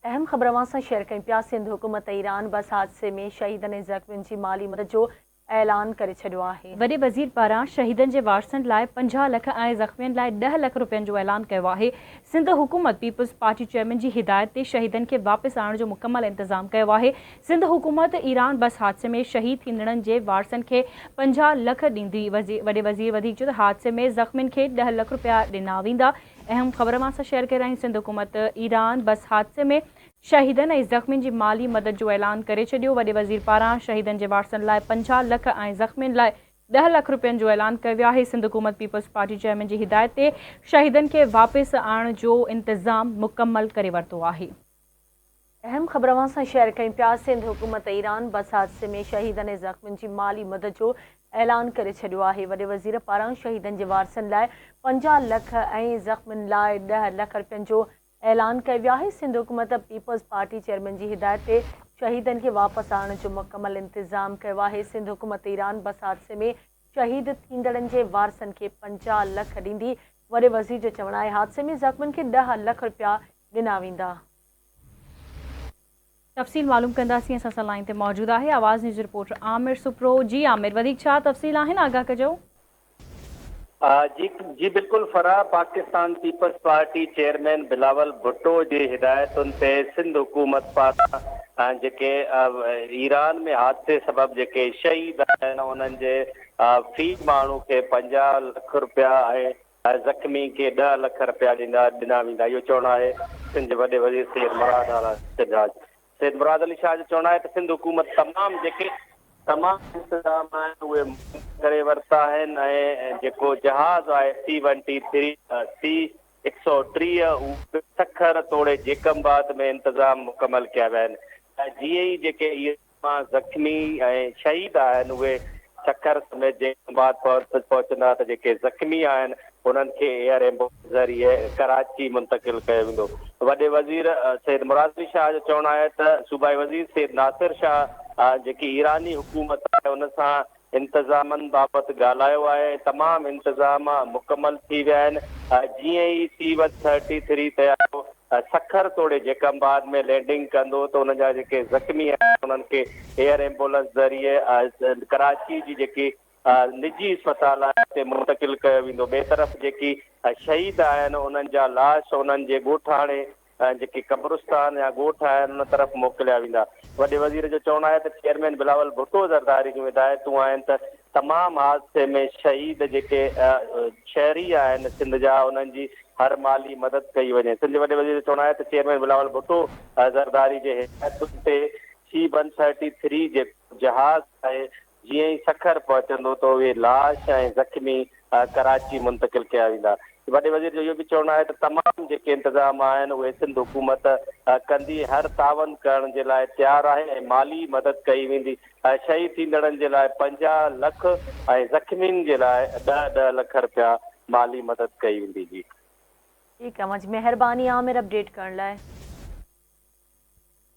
اهم خبر اوهان سان شيئر ڪيون پيا، سنڌ حڪومت ايران بس حادثي ۾ شهيدن ۽ زخمين جي مالي مدد جو اعلان ڪري ڇڏيو آهي. وڏي وزير پاران شهيدن جي وارثن لاء 50 لک ۽ زخمين لاء ڏهه لک رپين جو اعلان ڪيو آهي. سنڌ حڪومت پيپلز پارٽي چيئرمين جي هدايت تي شهيدن کي واپس آڻڻ جو مڪمل انتظام ڪيو آهي. سنڌ حڪومت ايران بس حادثي ۾ شهيد ٿيندڙن جي وارثن کي 50 لک ڏيندي. وڏي وزير وڌيڪ چيو ته حادثي ۾ زخمين کي ڏهه لک رپيا ڏنا ويندا. اهم خبر اوهان سان شيئر ڪري رهيا آهيون سنڌ حڪومت ايران بس حادثي ۾ شهيدن ۽ زخمين جي مالي مدد جو اعلان ڪري ڇڏيو وڏي وزير پاران شهيدن جي وارثن لاء 50 لک ۽ زخمين لاء ڏهه لک رپين جو اعلان ڪيو ويو آهي سنڌ حڪومت پيپلز پارٽي چيئرمين جي هدايت تي شهيدن کي واپس آڻڻ جو انتظام مڪمل ڪري ورتو آهي. اهم خبر اوهان سان شيئر ڪيون پيا سنڌ حڪومت ايران بس حادثي ۾ شهيدن ۽ زخمين جي مالي مدد جو اعلان ڪري ڇڏيو آهي وڏي وزير پاران شهيدن جي وارثن لاء 50 لک ۽ زخمين لاء ڏهه لک رپين جو اعلان ڪيو ويو آهي سنڌ حڪومت پيپلز پارٽي چيئرمين جي هدايت تي شهيدن کي واپس آڻڻ جو مڪمل انتظام ڪيو آهي سنڌ حڪومت ايران بس حادثي ۾ شهيد ٿيندڙن جي وارثن کي 50 لک ڏيندي وڏي وزير جو چوڻ آهي حادثي ۾ زخمين کي ڏهه لک رپيا ڏنا ويندا. تفصيل معلوم ڪنداسين اسان سان لائين تي موجود آهي آواز نيوز رپورٽر عامر سپرو جي عامر وڌيڪ ڇا تفصيل آهن آگاهه ڪجو. جي جي بلڪل Farah Pakistan Peoples Party chairman Bilawal Bhutto جي هدايتن تي سنڌ حڪومت پاران جيڪي ايران ۾ حادثي سبب جيڪي شهيد آهن انهن جي في ماڻهو کي 50 لک رپيا ۽ ۽ زخمي کي ڏهه لک رپيا ڏيندا ڏنا ويندا اهو چوڻ آهي سنڌ جي وڏي وزير سيد مراد علي شاهه جو. سيد مراد علي شاهه جو چوڻ آهي ته سنڌ حڪومت تمام جيڪي تمام انتظام آهن اهي مڪمل ڪري ورتا آهن ۽ جيڪو جهاز آهي سي ون ٽي ٿري سي 130 اهو به سکر توڙي جيڪب آباد ۾ انتظام مڪمل ڪيا ويا آهن ۽ جيئن ئي جيڪي اهي مان زخمي ۽ شهيد آهن اهي سکر سميت جيڪب آباد پهچندا ته جيڪي زخمي آهن انهن کي ايئر ايمبولينس ذريعي ڪراچي منتقل ڪيو ويندو. وڏي وزير سيد مراد علي شاهه جو چوڻ آهي ته صوبائي وزير سيد ناصر شاهه جيڪي ايراني حڪومت آهي ان سان انتظامن بابت ڳالهايو آهي ۽ تمام انتظام مڪمل ٿي ويا آهن، جيئن ئي سي ون ٿرٽي ٿري طيارو سکر توڙي جيڪب آباد ۾ لينڊنگ ڪندو ته ان جا جيڪي زخمي آهن انهن کي ايئر ايمبولنس ذريعي ڪراچي جي جيڪي نجي اسپتال آهي اتي منتقل ڪيو ويندو، ٻئي طرف جيڪي شهيد آهن انهن جا لاش انهن جي ڳوٺاڻي ۽ جيڪي قبرستان يا ڳوٺ آهن ان طرف موڪليا ويندا. وڏي وزير جو چوڻ آهي ته چيئرمين بلاول ڀٽو زرداري جون هدايتون آهن ته تمام حادثي ۾ شهيد جيڪي شهري آهن سنڌ جا انهن جي هر مالي مدد ڪئي وڃي. سنڌ جي وڏي وزير جو چوڻ آهي ته چيئرمين بلاول ڀٽو زرداري جي هدايتن تي سي ون ٿرٽي ٿري جيڪو جهاز آهي جيئن ئي سکر پهچندو ته اهي لاش ۽ زخمي ڪراچي منتقل ڪيا ويندا. وڏي وزير جو اهو به چوڻ آهي ته تمام جيڪي انتظام آهن اهي سنڌ حڪومت ڪندي، هر تعاون ڪرڻ جي لاء تيار آهي ۽ مالي مدد ڪئي ويندي. شهيد ٿيندڙن جي لاء 50 لک ۽ زخمين جي لاء ڏهه ڏهه لک رپيا مالي مدد ڪئي ويندي. جي. ٺيڪ اوهان جي مهرباني عامر اپڊيٽ ڪرڻ لاء.